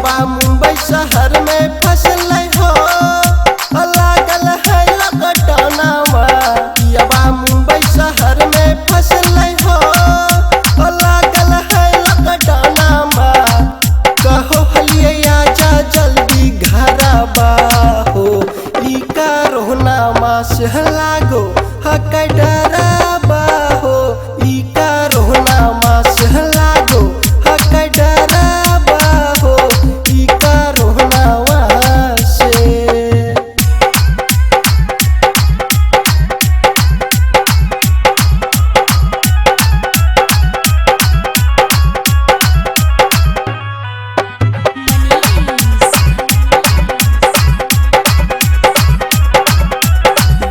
पियवा मुंबई शहर में फसल हो, लागल है लॉकडाउनवा। पियवा मुंबई शहर में फसल हो, लागल है लॉकडाउनवा। कहो हलिए आजा जल्दी घरबा हो, ई कोरोना मास लागो हक डराबा हो, ई कोरोना मास लागो हक डराबा हो, ई कोरोना से।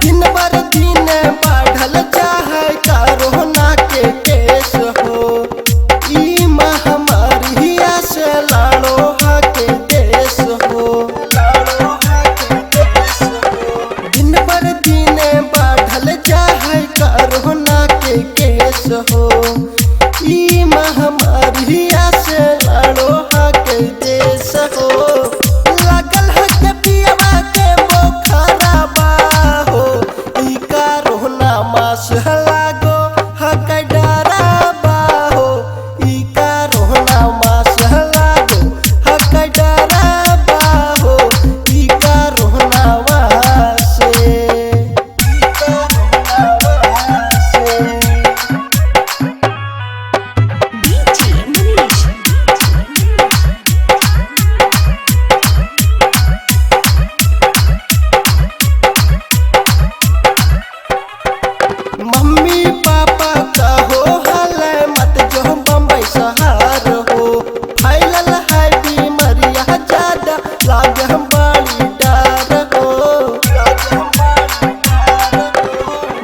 दिन बर दिन बढ़ल चाहे कोरोना के केस हो, ई महामारिया से लड़ो के देश हो, दिन बर दिन बढ़ल चाहे कोरोना के केस हो, ई महामारिया से लड़ो के देश हो। लागल है के पियवा के बोखरबा हो, ई कोरोना मास लागो हक डराबा हो, ई कोरोना मास लागो हक डराबा हो, ई कोरोना से, ई कोरोना से। DJ Manish. Mummy papa कहो हले मत जो बम्बई शहर हो, फैलल है बीमारिया ज्यादा लागे हम बड़ी डर हो।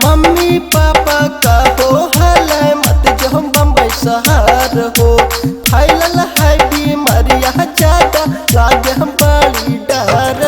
मम्मी पापा कहो हले मत जो बम्बई शहर हो, फैलल है बीमारिया ज्यादा लागे हम बड़ी डर